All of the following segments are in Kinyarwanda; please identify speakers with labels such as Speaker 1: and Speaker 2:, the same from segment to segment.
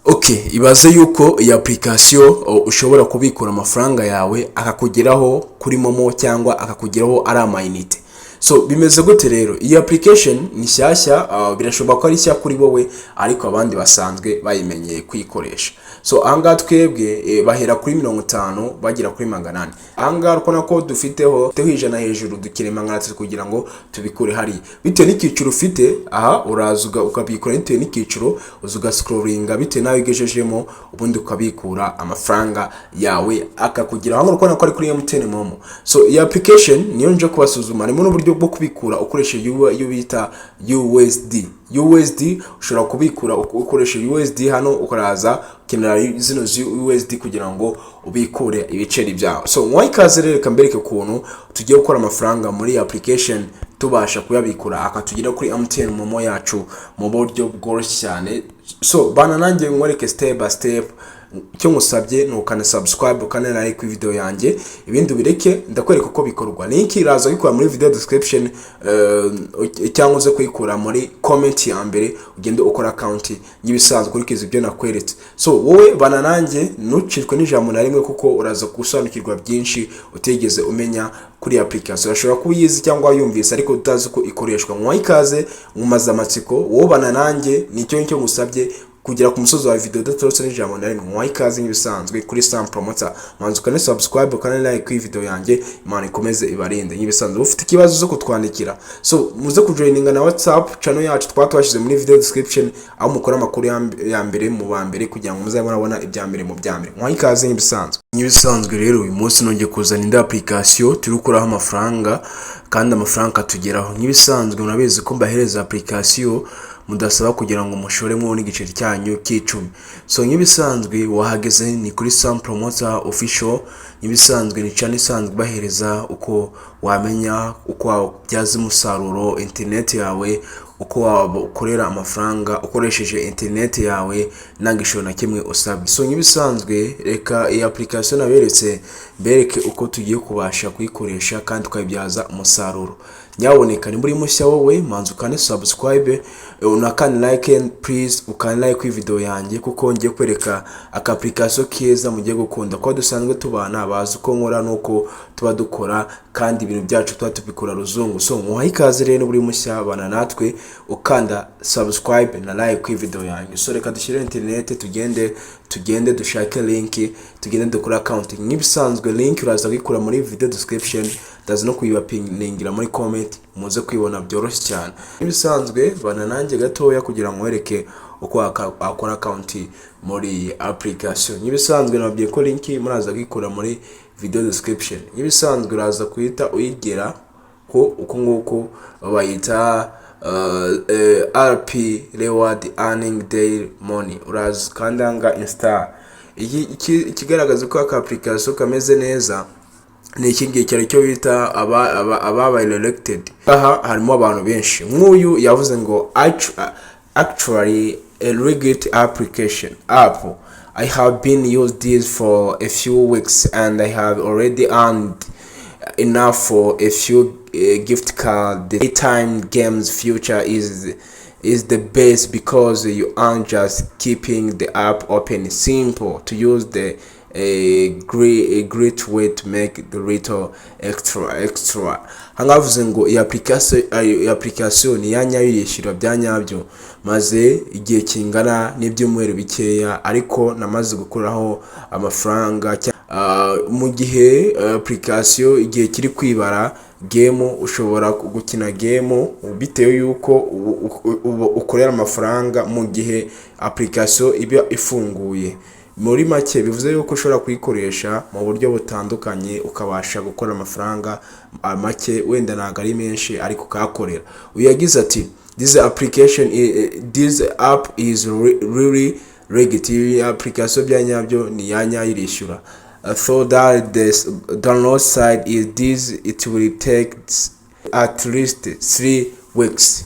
Speaker 1: Okay, ibaze yuko iyi application ushobora kubikura amafaranga yawe akakugeraho kuri MoMo cyangwa akakugeraho ari amayinite. So bimeze gute rero? Iyi application ni shyashya, birashoboka ko ari nshya kuri wowe, ariko abandi basanzwe bayimenyeye kuyikoresha. So ahangaha twebwe bahera kuri 50 bagera kuri 800. Ahangaha urabona ko dufiteho 100 hejuru, dukeneye 300 kugira ngo tubikure hariya. Bitewe n'icyiciro ufite aha, uraza ukabikura bitewe n'icyiciro, uza ugascrollinga bitewe n'ayo ugejejemo, ubundi ukabikura amafaranga yawe akakugeraho. Hano urabona ko ari kuri MTN MoMo. So iyi application niyo nje kubasuzuma. Harimo n'uburyo bwo kubikura ukoresheje iyo bita USD. USD ushobora kubikura ukoresheje USD. Hano ukaraza ukenera zino USD kugira ngo ubikure ibiceri byawe. So mwaha ikaze rero, reka mbereke ukuntu tugiye gukora amafaranga muri iyi application, tubasha kuyabikura akatugera kuri MTN MoMo yacu mu buryo bworoshye cyane. So bana nanjye nkwereke step by step. Icyo ngusabye ni ukana subscribe, ukana like video yanjye, ibindi ubireke, ndakwereka uko bikorwa. Link iraza kuyikura muri video description cyangwa uze kuyikura muri comment ya mbere, ugende ukora account y'ibisanzwe, ukurikiza ibyo nakweretse. So wowe bana nanjye, ntucikwe n'ijambo na rimwe, kuko uraza gusobanukirwa byinshi utigeze umenya kuri application. Urashobora kuba uyizi cyangwa wayumvise ariko utazi uko ikoreshwa. Mwaha ikaze, mumaze amatsiko. Wowe bana nanjye, nicyo nicyo ngusabye kugera ku musozi wa video udatorotse n'ijambo na rimwe. Mwaha ikaze nk'ibisanzwe kuri Sam Promoter. Manza ukane subscribe, ukane like kuri video yanjye. Imana ikomeze ibarinde nk'ibisanzwe. Ufite ikibazo zo kutwandikira. So muze kujoininga na WhatsApp channel yacu twashyize muri video description, aho mukora amakuru ya mbere mu ba mbere, kugira ngo muzabe murabona ibya mbere mu bya mbere. Mwaha ikaze nk'ibisanzwe. Nk'ibisanzwe rero, uyu munsi nongeye kuzana indi application turi gukuraho amafaranga kandi amafaranga akatugeraho. Nk'ibisanzwe murabizi ko mbahereza application mudasaba kugira ngo mushoremo n'igiceri cyanyu cy'icumi. So nk'ibisanzwe wahageze, ni kuri Sam Promoter Official. Nk'ibisanzwe ni channel isanzwe bahereza uko wamenya uko wabyaza umusaruro internet yawe, uko wakorera amafaranga ukoresheje internet yawe nta gishoro na kimwe usabwe. So nk'ibisanzwe, reka iyi application naberetse mbereke uko tugiye kubasha kuyikoresha kandi tukayibyaza umusaruro. Nyaboneka nimba uri mushya, wowe manza ukande subscribe, unakande like please, ukande like kuri video yanjye, kuko ngiye kwereka aka application keza mugiye gukunda. Kuko dusanzwe tubana, bazi uko nkora nuko tuba dukora, kandi ibintu byacu tuba tubikora ruzungu. So muhaye ikaze rero, niba uri mushya, bana natwe ukanda subscribe na like kuri video yanjye. So reka dushyire internet, tugende dushake link, tugende dukore account. Nk'ibisanzwe link uraza kuyikura muri video description, ndaza no kuyibapiningira muri comment, muze kwibona byoroshye cyane. Nk'ibisanzwe bana nanjye gatoya kugira ngo wereke uko wakora account muri iyi application. Nk'ibisanzwe nababwiye ko link muraza kuyikura muri video description. Nk'ibisanzwe uraza kuhita uyigera ko uko nguko bayita RP Reward Earning Daily Money. Uraza ukandanga install. Ikigaragaza ko aka application kameze neza ni iki ngiki, aricyo bita ababaye elected. Aha harimo abantu benshi. Nk'uyu yavuze ngo: "Actually a legit application app. I have been used this for a few weeks and I have already earned enough for a few gift card. The daytime games feature is the best because you aren't just keeping the app open. Simple to use, the a great way to make the little extra extra." Ahangaha bavuze ngo iyi application ni iya nyayo, yishyura bya nyabyo. Maze igihe kingana n'ibyumweru bikeya, ariko namaze gukuraho amafaranga. Mu gihe application igihe kiri kwibara game, ushobora gukina game bitewe yuko ukorera amafaranga mu gihe application iba ifunguye. Muri make bivuze yuko ushobora kuyikoresha mu buryo butandukanye, ukabasha gukora amafaranga make, wenda ntabwo ari menshi, ariko ukayakorera. Uyu yagize ati: "This app is really legit." Iyi application bya nyabyo ni iya nyayo, irishyura. So that the download side is this, it will take at least 3 weeks.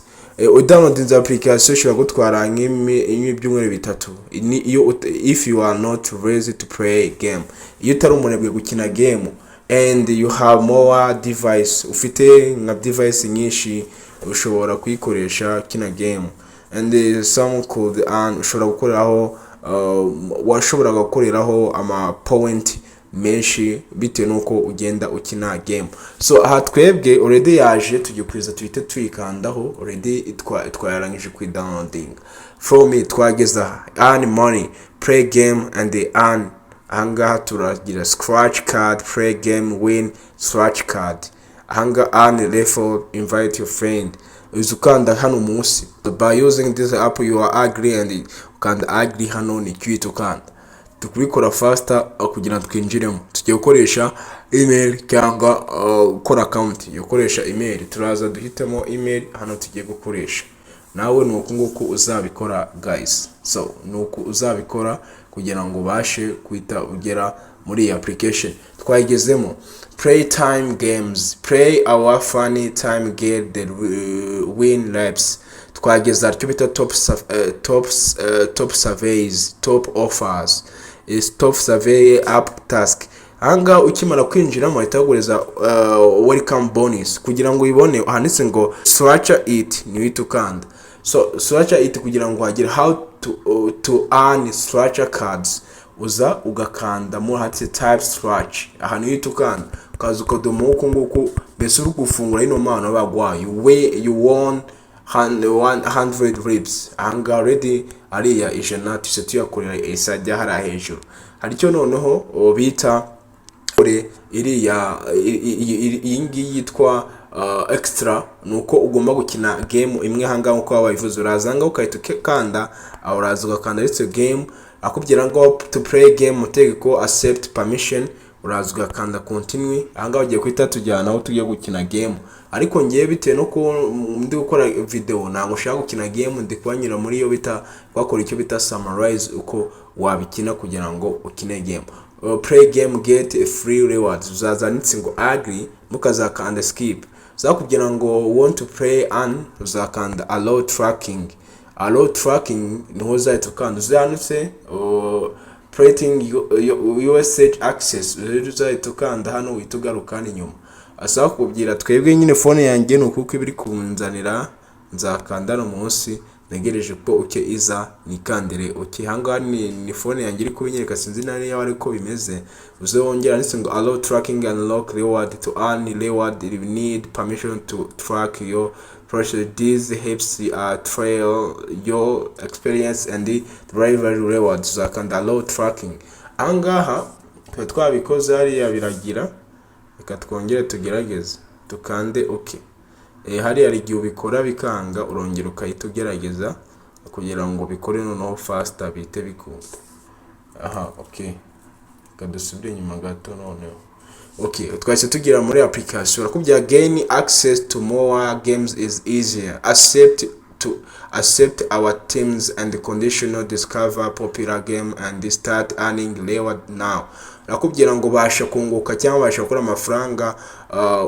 Speaker 1: Udownloadinze application ishobora gutwara nk'ibyumweru 3. Ni iyo if you are not ready to play game, iyo utari umunebwe gukina game, and you have more device, ufite nka device nyinshi, ushobora kuyikoresha kina game, and some could earn, ushobora gukoreraho washoboraga gukoreraho ama point menshi bitewe n'uko ugenda ukina game. So aha twebwe already yaje, tugiye kuza tuhite tuyikandaho. Already twayarangije kuyidownloading from me. Twageze aha, earn money, play game and earn. Ahangaha turagira scratch card, play game, win scratch card. Ahangaha earn referral, invite your friend. Uza ukanda hano munsi, "By using this app you are agree", and ukanda agree. Hano ni icyo uhita ukanda. Tukubikora faster kugira ngo twinjiremo. Tugiye gukoresha email cyangwa gukora account yo gukoresha email. Turaza duhitemo email hano tugiye gukoresha. Nawe ni uku nguku uzabikora, guys. So ni uku uzabikora kugira ngo ubashe guhita ugera muri iyi application. Twayigezemo. Play time games, play our funny time, get the win reps. Twageza icyo bita top surveys, top offers is top survey app task. Ahangaha ukimara kwinjiramo bahita baguhereza welcome bonus. Kugira ngo uyibone, handitse ngo "Scratch it", ni uhita ukanda. So scratch it kugira ngo hagire how to earn scratch cards. Uza ugakanda mo handitse "Type scratch". Ahantu uhita ukanda, ukaza ukadoma uku nguku, mbese uri gufungura ino mpano baguhaye. You won 100 reps. Ahangaha already ariya 100 tuhise tuyakorera, isajya hariya hejuru. Hari icyo noneho bita iriya iyi ngiyi yitwa extra. Ni uko ugomba gukina game imwe ahangaha nk'uko waba wabivuze. Uraza ahangaha ugahita ukanda aho, uraza ugakanda ndetse game akubwira ngo "To play game", mutegeko accept permission, uraza ugakanda continue. Ahangaha ugiye guhita tujyana aho tugiye gukina game, ariko ngewe bitewe no kuba ndi gukora video ntabwo nshaka gukina game, ndi kubanyura muri iyo bita bakora icyo bita summarize uko wabikina kugira ngo ukine game. Play game, get a free rewards. Uzaza handitse ngo agree, mukazakanda skip. Uzakubwira ngo "Want to play on", uzakanda allow tracking. Allow tracking niho uzahita ukanda, uzanditse plating usage access. Rero uzahita ukanda hano, uhita ugaruka hano inyuma, asaba kukubwira. Twebwe nyine phone yanjye ni ukuko iba iri kunzanira, nzakanda hano munsi ntegereje ko uke iza nikandire okay. Ahangaha ni phone yanjye iri kubinyereka, sinzi na niba ariko bimeze. Uze wongera handitse ngo "Allow tracking and unlock reward". To earn reward, you need permission to track your process. This helps trail your experience and the delivery rewards. Uzakanda allow tracking. Ahangaha tuba twabikoze hariya biragira. Reka twongere tugerageze tukande okay. Hariya hari igihe ubikora bikanga, urongera ukahita ugerageza kugira ngo bikore noneho faster, bihite bikunda. Aha okay, reka dusubire inyuma gato noneho. Okay, twahise tugera muri application. Urakubwira "Gain access to more games is easier. Accept our terms and conditional, discover popular game and start earning reward now." Arakubwira ngo basha kunguka cyangwa basha gukora amafaranga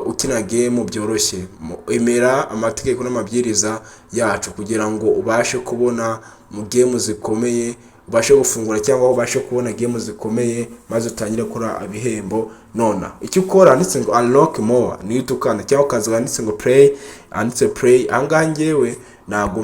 Speaker 1: ukina game byoroshye. Emera amategeko n'amabwiriza yacu kugira ngo ubashe kubona mu game zikomeye, ubashe gufungura cyangwa ubashe kubona game zikomeye, maze utangire gukora ibihembo. Nona icyo ukora, handitse ngo "Unlock more", niyo ukanda, cyangwa ukaza handitse ngo play, handitse play. Ahangaha njyewe ntabwo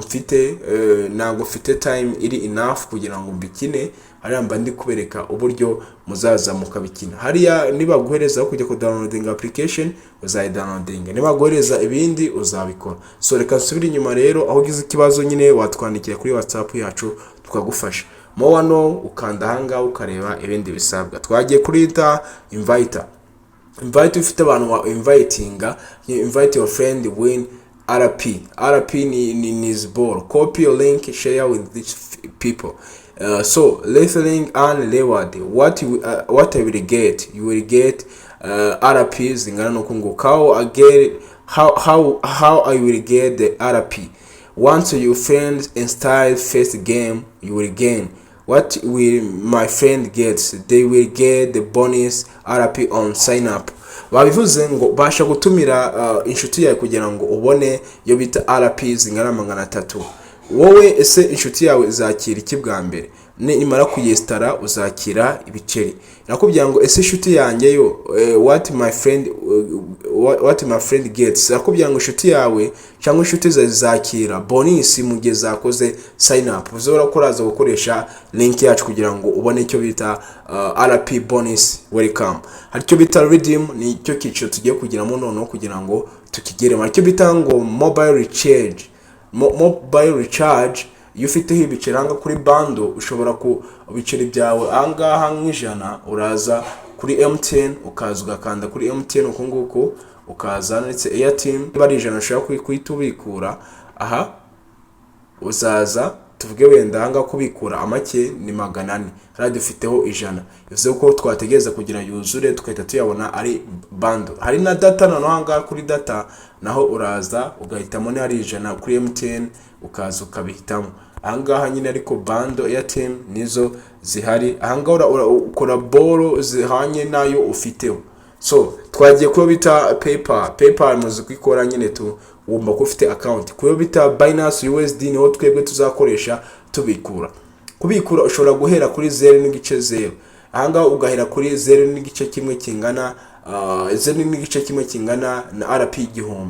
Speaker 1: mfite time iri enough kugira ngo mbikine. Hariya mba ndi kubereka uburyo muzaza mukabikina. Hariya nibaguhereza aho kujya kudownloading application, uzayidownloadinga, nibaguhereza ibindi uzabikora. So reka nsubire inyuma rero. Aho ugize ikibazo nyine watwandikira kuri WhatsApp yacu tukagufasha. More no ukanda ahangaha ukareba ibindi bisabwa. Twagiye kuri ta inviter. Invite, ufite abantu wa invitinga, invite your friend, win RP. RP ni ball. Copy your link, share with these people. So referring and reward, what I will get? You will get RP zingana nuko nguko. How I get, how I will get the RP? Once your friends install first game, you will gain. What will my friend get? They will get the bonus RP on sign up. Babivuze ngo basha gutumira inshuti yawe kugira ngo ubone iyo bita RP zingana 300. Wowe ese inshuti yawe izakira iki bwa mbere? Nimara kuyinstalla uzakira ibiceri. Nakubwira ngo ese inshuti yanjye yo, what my friend gets? Nakubwira ngo inshuti yawe cyangwa inshuti zawe zizakira bonus mu gihe zakoze sign up. Uzora ko uraza gukoresha link yacu kugira ngo ubone icyo bita RP bonus welcome. Hari icyo bita redeem, ni icyo cyiciro tugiye kugiramo noneho kugira ngo tukigeremo. Hari icyo bita ngo mobile recharge. Mobile recharge, iyo ufiteho ibiceri ahangaha kuri bundle, ushobora ku ibiceri byawe ahangaha nk'ijana, uraza kuri MTN, ukaza ugakanda kuri MTN uku nguku, ukaza handitse airtime. Niba ari 100 ushobora guhita ubikura aha, uzaza tuvuge wenda ahangaha kubikura amake ni 400, hariya dufiteho 100, bivuze ko twategereza kugira yuzure tugahita tuyabona ari bundle. Hari na data noneho. Ahangaha kuri data naho uraza ugahitamo niba ari 100 kuri MTN, ukaza ukabihitamo ahangaha nyine, ariko bundle airtime nizo zihari ahangaha. Ukora boro zihanye nayo ufiteho. So twagiye kuyo bita PayPal. PayPal muzi ko ikora nyine tu wumva ko ufite account. Kuyo bita Binance USD niho twebwe tuzakoresha tubikura. Kubikura ushobora guhera kuri 0.0 ahangaha, ugahera kuri 0.1 kingana 0.1 kingana na RP 1000,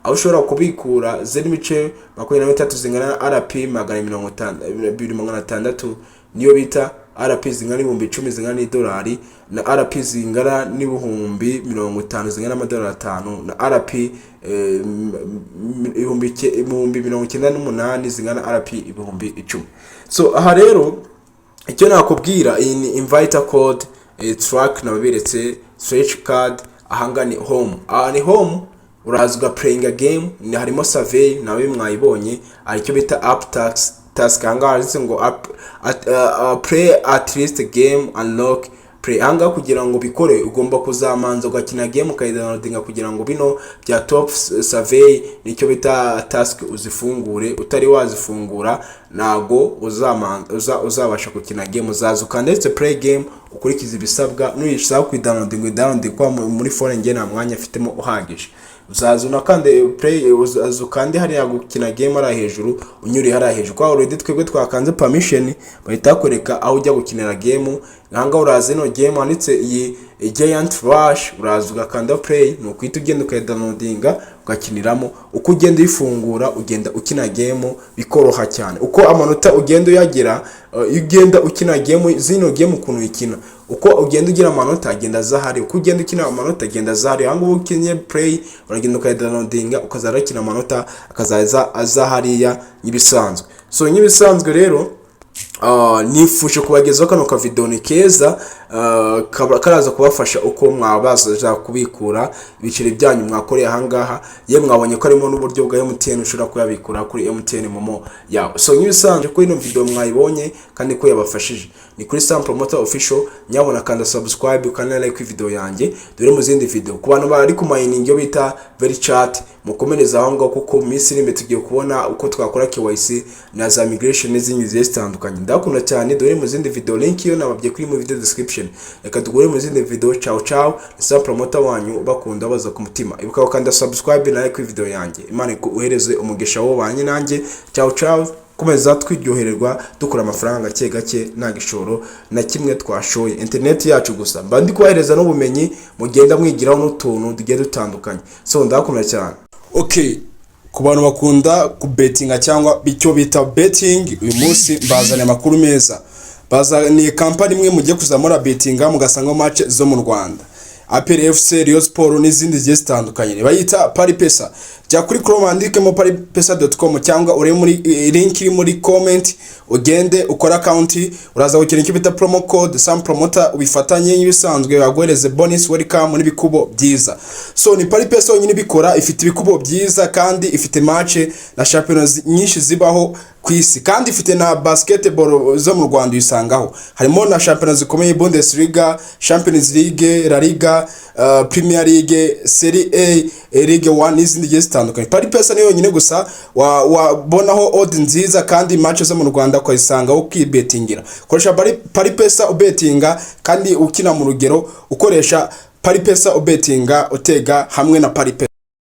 Speaker 1: aho ushobora kubikura 0.23 zingana na RP 250, niyo bita RP zingana n'10,000 zingana n'idolari, na RP zingana n'50,000 zingana n'amadolari 5, na RP 98,000 zingana na RP 10,000. So aha rero icyo nakubwira, iyi ni invite code, track nababeretse, stretch card. Ahangaha ni home, aha ni home, uraza ugaplayinga game, ni harimo survey nawe mwayibonye. Hari icyo bita app tax task. Ahangaha handitse ngo app play at least game, unlock play. Ahangaha kugira ngo bikore ugomba kuzamanza ugakina game, ukayidownloadinga kugira ngo bino bya top survey nicyo bita task uzifungure. Utari wazifungura ntago uzabasha gukina game. Uzaza ukanditse play game, ukurikiza ibisabwa. Nuyishaka kuyidownloadinga, uyidownloadinga kwa muri phone. Njye nta mwanya mfitemo uhagije. Uzaza unakande play, uzaza ukande hariya gukina game hariya hejuru, unyuriye hariya hejuru kwa already twebwe twakanze permission, bahita bakwereka aho ujya gukinira game. Ahangaha uraza ino game handitse iyi Giant Rush, uraza ugakanda play, ni ukuhita ugenda ukayidownloadinga ugakiniramo. Uko ugenda uyifungura ugenda ukina game bikoroha cyane. Uko amanota ugenda uyagira, iyo ugenda ukina game, zino game ukuntu uyikina, uko ugenda ugira amanota agenda aza hari. Uko ugenda ukina amanota agenda aza hari. Ahangaha ukinnye play, uragenda ukayidownloadinga, ukazaza urakina, amanota akazaza aza hariya nk'ibisanzwe. So nk'ibisanzwe rero, nifuje kubagezaho kano kavideo ni keza, karaza kubafasha uko mwabaza kubikura ibiceri byanyu mwakoreye ahangaha. Ye mwabonye ko harimo n'uburyo bwa MTN, ushobora kuyabikura kuri MTN MoMo yawe. So nk'ibisanzwe ko ino video mwayibonye kandi ko yabafashije, ni kuri Sam Promoter Official. Nyabona kanda subscribe kandi like video yanjye. Dore mu zindi video ku bantu bari ku mining yo bita very chat, mukomereza aho ngaho kuko mu minsi iri imbere tugiye kubona uko twakora KYC na za migration n'izindi zigiye zitandukanye. Ndakunda cyane. Dore mu zindi video, link yo nababwiye kuri mu video description. Reka tugure mu zindi video. Ciao ciao, ni Sam Promoter wanyu bakunda baza ku mutima. Ibuka gukanda subscribe na like video yanjye. Imana ikuhereze umugisha wo banye nanjye. Ciao ciao. Komeza twiryohererwa dukura amafaranga gake gake, nta gishoro na kimwe twashoye, interineti yacu gusa. Mba ndi kubahereza n'ubumenyi mugenda mwigiraho n'utuntu tugiye dutandukanye. So ndakunda cyane.
Speaker 2: Okay, ku bantu bakunda kubetinga cyangwa icyo bita betting, uyu munsi mbazaniye amakuru meza. Bazaniye kampani imwe mugiye kuzamura betinga mugasanga match zo mu Rwanda, APR FC, Rayon Sport n'izindi zigiye zitandukanye. Bayita Paripesa. Jya kuri Chrome wandikemo paripesa.com cyangwa uri muri link iri muri comment, ugende ukore account. Uraza gukina icyo bita promo code Sam Promoter, ubifatanye nk'ibisanzwe, baguhereze bonus welcome n'ibikubo byiza. So ni Paripesa yonyine ibikora, ifite ibikubo byiza kandi ifite match na champions nyinshi zibaho ku isi, kandi ifite na basketball zo mu Rwanda uyisangaho. Harimo na shampiyona zikomeye: Bundesliga, Champions League, La Liga, Premier League, Serie A, Ligue 1 n'izindi zigiye zitandukanye. Paripesa ni yonyine gusa wabonaho odd nziza kandi match zo mu Rwanda ukazisangaho ukibetingira. Koresha Paripesa ubetinga kandi ukina mu rugero. Ukoresha Paripesa ubetinga, utega hamwe na Paripesa.